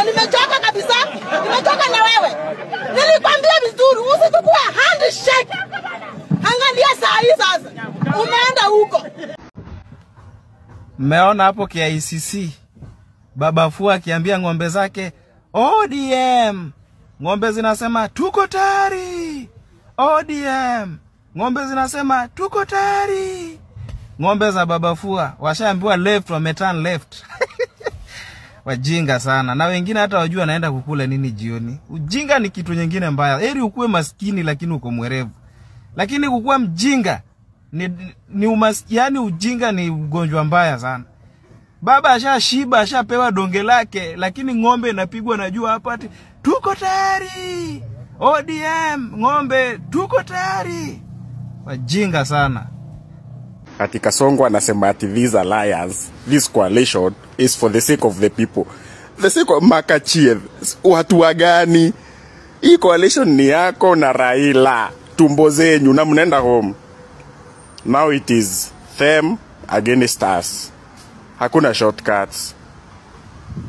Nimechoka kabisa, nimechoka na wewe. Nilikwambia vizuri, usichukue handshake. Angalia saa hii sasa, umeenda huko. Mmeona hapo KICC, Baba Fua akiambia ng'ombe zake ODM. Ng'ombe zinasema tuko tayari. ODM. Ng'ombe zinasema tuko tayari. Ng'ombe za Baba Fua washaambiwa left, wameturn left. Wajinga sana. Na wengine hata wajua naenda kukula nini jioni. Ujinga ni kitu nyingine mbaya. Heri ukuwe maskini lakini uko mwerevu. Lakini kukuwa mjinga ni yani ujinga ni ugonjwa mbaya sana. Baba ashashiba, ashapewa donge lake, lakini ng'ombe inapigwa na jua hapa ati tuko tayari. ODM, ng'ombe tuko tayari. Wajinga sana. Ati Kasongo anasema ati this alliance, this coalition is for the sake of the people. The sake of Makachie, watu wa gani? Hii coalition ni yako na Raila, tumbo zenyu na mnaenda home. Now it is them against us. Hakuna shortcuts.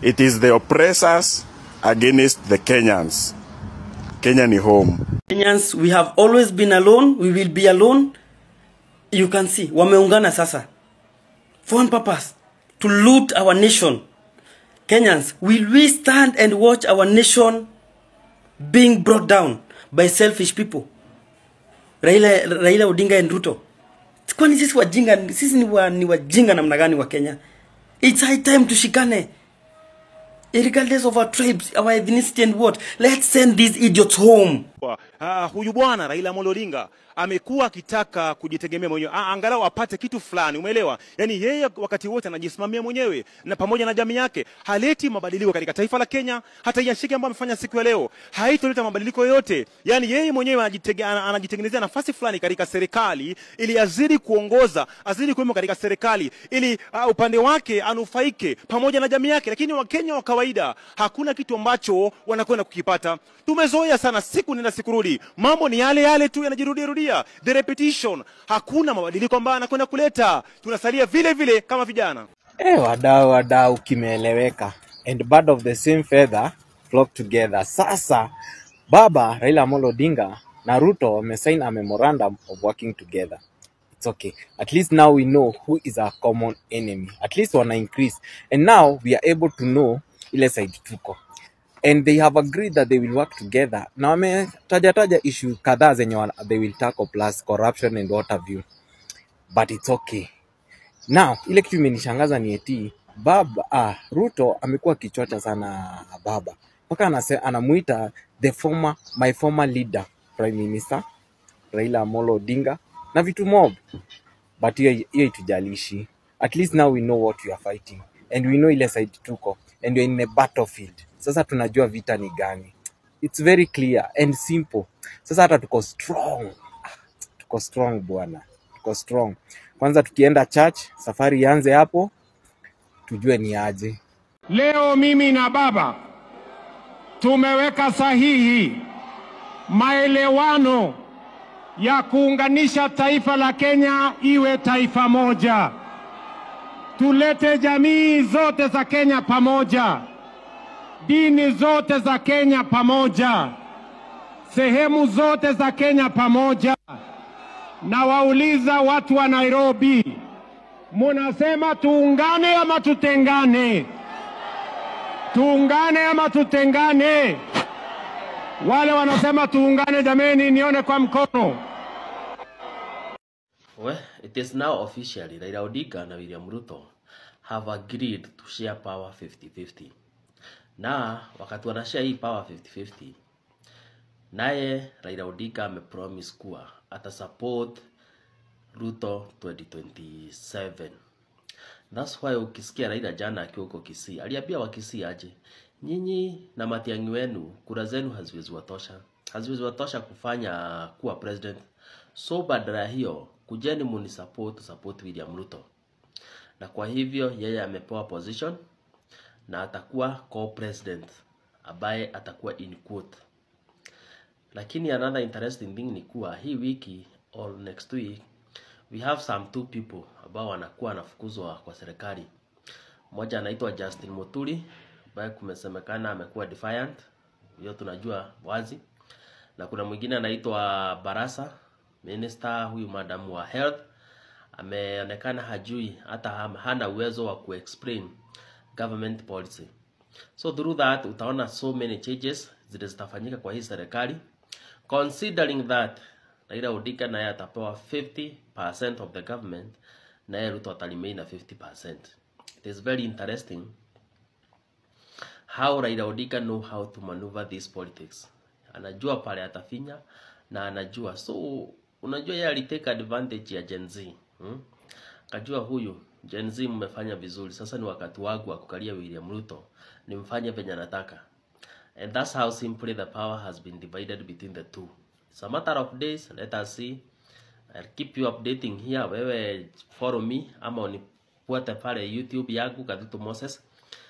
It is the oppressors against the Kenyans. Kenya ni home. Kenyans, we have always been alone. We will be alone. You can see, wameungana sasa. For one purpose, to loot our nation. Kenyans, will we stand and watch our nation being brought down by selfish people? Raila Odinga and Ruto. Kwani sisi wajinga, sisi ni wajinga namna gani wa Kenya? It's high time tushikane. Regardless of our tribes, our ethnicity and what, let's send these idiots home. Huyu bwana Raila Amolo Odinga amekuwa akitaka kujitegemea mwenyewe, angalau apate kitu fulani, umeelewa? Yani yeye wakati wote anajisimamia mwenyewe na pamoja na jamii yake, haleti mabadiliko katika taifa la Kenya. Hata handshake ambayo amefanya siku ya leo haitoleta mabadiliko yoyote. Yani yeye mwenyewe anajitengenezea nafasi fulani katika serikali ili azidi kuongoza, azidi kuwemo katika serikali ili upande wake anufaike pamoja na jamii yake. Lakini Wakenya wa kawaida hakuna kitu ambacho wanakwenda kukipata. Tumezoea sana, siku nenda siku rudi, mambo ni yale yale tu yanajirudia rudia, the repetition. Hakuna mabadiliko ambayo anakwenda kuleta, tunasalia vile vile kama vijana. Wadau, kimeeleweka. And bird of the same feather flock together. Sasa Baba Raila Amolo Odinga na Ruto wamesign a memorandum of working together. It's okay. At least now we know who is our common enemy. At least wana increase. And now we are able to know ile side tuko. And they have agreed that they will work together. Na wametaja taja issue kadhaa zenye they will tackle, plus corruption and what have you. But it's okay. Now, ile kitu imenishangaza ni eti Baba Ruto amekuwa kichocha sana Baba. Mpaka anamuita the former, my former leader, Prime Minister Raila Amolo Odinga na vitu mob. But hiyo itujalishi. At least now we know what we are fighting. And we know ile side tuko. And we are in the battlefield. Sasa tunajua vita ni gani. It's very clear and simple. Sasa hata tuko strong. Tuko strong bwana. Tuko strong. Kwanza tukienda church, safari ianze hapo, tujue ni aje. Leo mimi na Baba tumeweka sahihi maelewano ya kuunganisha taifa la Kenya iwe taifa moja. Tulete jamii zote za Kenya pamoja, dini zote za Kenya pamoja, sehemu zote za Kenya pamoja. Na wauliza watu wa Nairobi, munasema tuungane ama tutengane? Tuungane ama tutengane? Wale wanasema tuungane, jameni, nione kwa mkono. Well, it is now officially Raila Odinga na William Ruto have agreed to share power 50-50. Na wakati wanashare hii power 50-50, naye Raila Odinga amepromise kuwa atasupport Ruto 2027. That's why ukisikia Raila jana akiwa huko Kisii, aliambia wa Kisii aje, nyinyi na Matiang'i wenu kura zenu haziwezi watosha. Haziwezi watosha kufanya kuwa president. So badala hiyo kujeni muni support William Ruto. Na kwa hivyo yeye amepewa position na atakuwa co-president ambaye atakuwa in quote. Lakini another interesting thing ni kuwa hii wiki or next week we have some two people ambao wanakuwa wanafukuzwa kwa serikali. Mmoja anaitwa Justin Muturi, ambaye kumesemekana amekuwa defiant, hiyo tunajua wazi, na kuna mwingine anaitwa Barasa, minister huyu madamu wa health, ameonekana hajui hata hana uwezo wa kuexplain government policy. So through that utaona so many changes zile zitafanyika kwa hii serikali, considering that Raila Odinga naye atapewa 50% of the government, naye Ruto ataremain na 50%. It is very interesting how Raila Odinga know how to maneuver these politics. Anajua pale atafinya na anajua. So unajua yeye alitake advantage ya Gen Z. Akajua huyu Gen Z mmefanya vizuri, sasa ni wakati wangu wa kukalia William Ruto, nimfanye venye anataka. And that's how simply the power has been divided between the two. It's a matter of days, let us see. I'll keep you updating here. Wewe follow me ama unifuate pale YouTube yangu Kathutu Moses.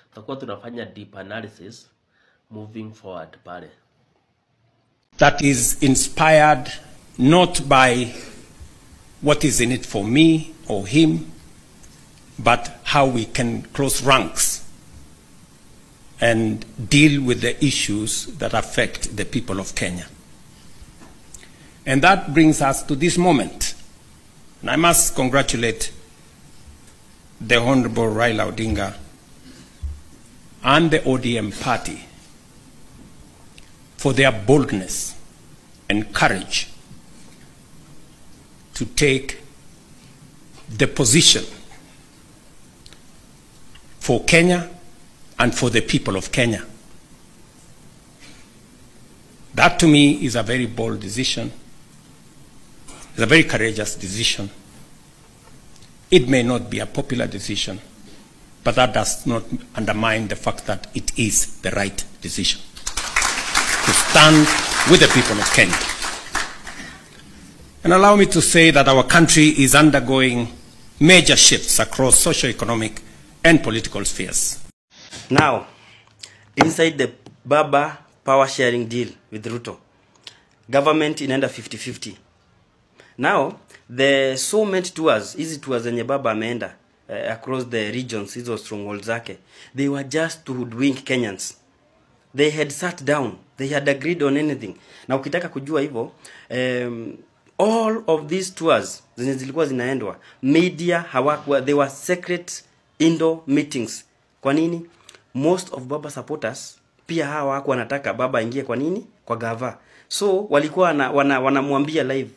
Tutakuwa tunafanya deep analysis moving forward pale. That is inspired not by what is in it for me or him, but how we can close ranks and deal with the issues that affect the people of Kenya. And that brings us to this moment. And I must congratulate the Honorable Raila Odinga and the ODM party for their boldness and courage to take the position for Kenya and for the people of Kenya. That to me is a very bold decision. It's a very courageous decision. It may not be a popular decision, but that does not undermine the fact that it is the right decision to stand with the people of Kenya. And allow me to say that our country is undergoing major shifts across socio-economic and political spheres. Now, inside the Baba power sharing deal with Ruto, government inaenda 50-50. Now, the so many tours, hizi tours zenye Baba ameenda across the regions, hizo strongholds zake, they were just to hoodwink Kenyans. They had sat down, they had agreed on anything. Na ukitaka kujua hivyo, all of these tours zenye zilikuwa zinaendwa, media hawakuwa, they were secret indoor meetings. Kwa nini? Most of Baba supporters pia hawa hawakuwa wanataka Baba aingie. Kwa nini? Kwa gava. So walikuwa wanamwambia live,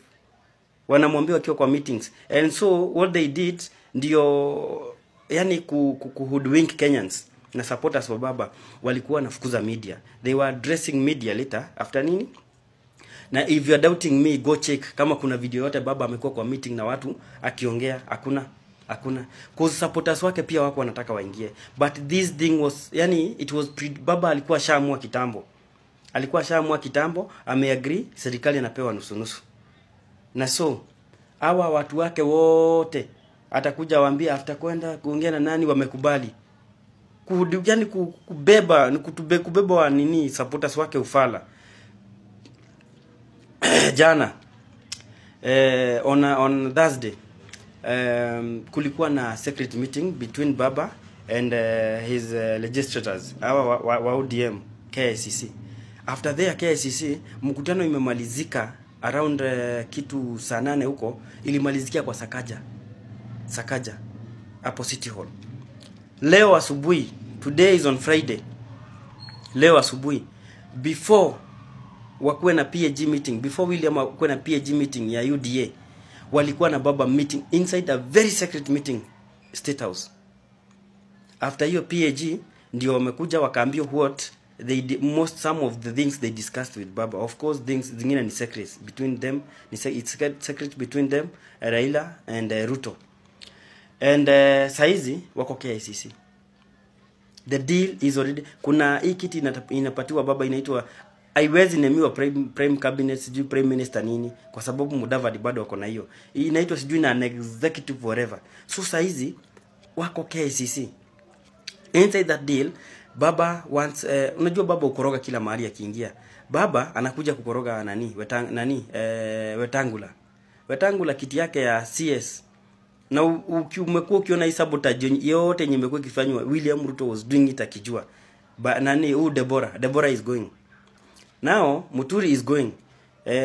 wanamwambia wakiwa kwa meetings. And so what they did ndio yani ku hoodwink Kenyans na supporters wa Baba, walikuwa wanafukuza media. They were addressing media later after nini? Na if you are doubting me, go check kama kuna video yote Baba amekuwa kwa meeting na watu akiongea. Hakuna. Hakuna. Cause supporters wake pia wako wanataka waingie. But this thing was, yani it was Baba alikuwa shaamua kitambo. Alikuwa shaamua kitambo, ameagree serikali anapewa nusu nusu. Na so hawa watu wake wote atakuja waambie after kwenda kuongea na nani wamekubali. Yani kubeba ni kubeba wa nini supporters wake ufala. Jana on Thursday kulikuwa na secret meeting between Baba and his legislators hawa wa ODM KICC. After their KICC mkutano imemalizika around kitu saa 8 huko, ilimalizikia kwa Sakaja hapo City Hall. Leo asubuhi, today is on Friday, leo asubuhi before wakuwe na PAG meeting, before William wakuwe na PAG meeting ya UDA, walikuwa na Baba meeting inside a very secret meeting State House. After hiyo PAG ndio wamekuja wakaambia what they most some of the things they discussed with Baba. Of course things zingine ni secrets between them, it's secret between them, Raila and Ruto. And saizi wako KICC. The deal is already, kuna hii kiti inapatiwa Baba inaitwa, haiwezi nemiwa prime cabinet, sijui prime minister nini, kwa sababu Mudavadi bado wako na hiyo. Inaitwa sijui na an executive whatever. So saizi wako KICC. Inside that deal Baba wants, unajua Baba ukoroga kila mahali akiingia. Baba anakuja kukoroga nani? Wetangula. Wetangula kiti yake ya CS. Na umekuwa ukiona hii sabotage yote yenye imekuwa ikifanywa, William Ruto was doing it akijua. Ba, nani huyu Deborah, Deborah is going. Now Muturi is going.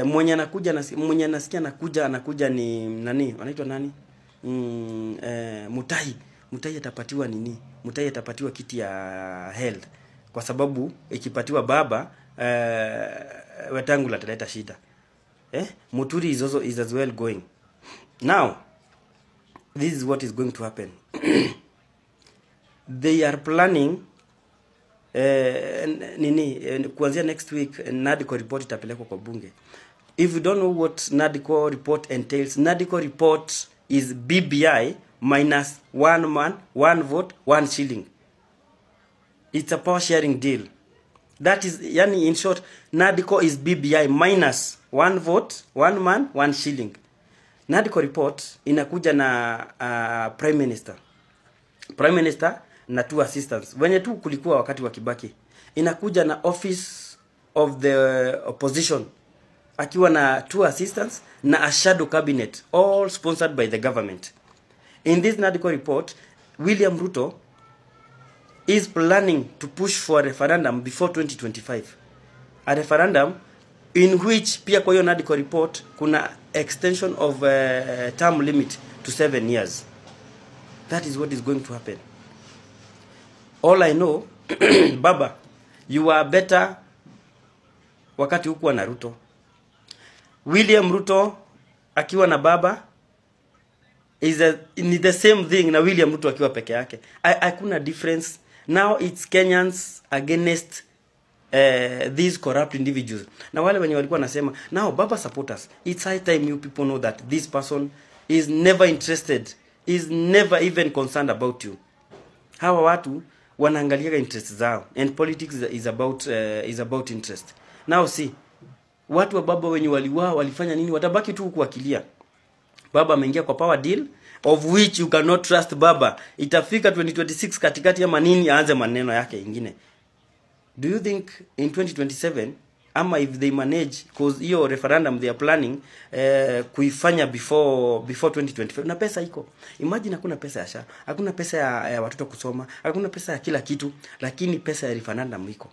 Mwenye anakuja, mwenye anasikia anakuja ni nani? Anaitwa nani? Mutai. Mutai atapatiwa nini? Mutai atapatiwa kiti ya health. Kwa sababu ikipatiwa baba, Wetangula ataleta shida. Muturi is also is as well going. Now this is what is going to happen. They are planning, nini, kuanzia next week, NADCO report itapelekwa kwa bunge. If you don't know what NADCO report entails, NADCO report is BBI minus one man, one vote, one shilling. It's a power sharing deal. That is, yani in short, NADCO is BBI minus one vote, one man, one shilling. NADCO report inakuja na Prime Minister na two assistants wenye tu kulikuwa wakati wa Kibaki. Inakuja na office of the opposition akiwa na two assistants na a shadow cabinet, all sponsored by the government. In this NADCO report, William Ruto is planning to push for a referendum before 2025, a referendum in which pia kwa hiyo NADCO report kuna extension of term limit to 7 years. That is what is going to happen. All I know, Baba, you are better wakati hukuwa na Ruto. William Ruto akiwa na baba ni the same thing na William Ruto akiwa peke yake. Hakuna difference. Now it's Kenyans against these corrupt individuals. Na wale wenye walikuwa nasema, now Baba supporters, it's high time you people know that this person is never interested, is never even concerned about you. Hawa watu wanaangalia interest zao, and politics is about interest. Now see, watu wa baba wenye waliwaa walifanya nini, watabaki tu huku wakilia. Baba ameingia kwa power deal, of which you cannot trust baba. Itafika 2026 katikati ama nini, aanze maneno yake ingine. Do you think in 2027, ama if they manage, cause hiyo referendum they are planning kuifanya before 2025, na pesa iko? Imagine, hakuna pesa ya SHA, hakuna pesa ya watoto kusoma, hakuna pesa ya kila kitu, lakini pesa ya referendum iko.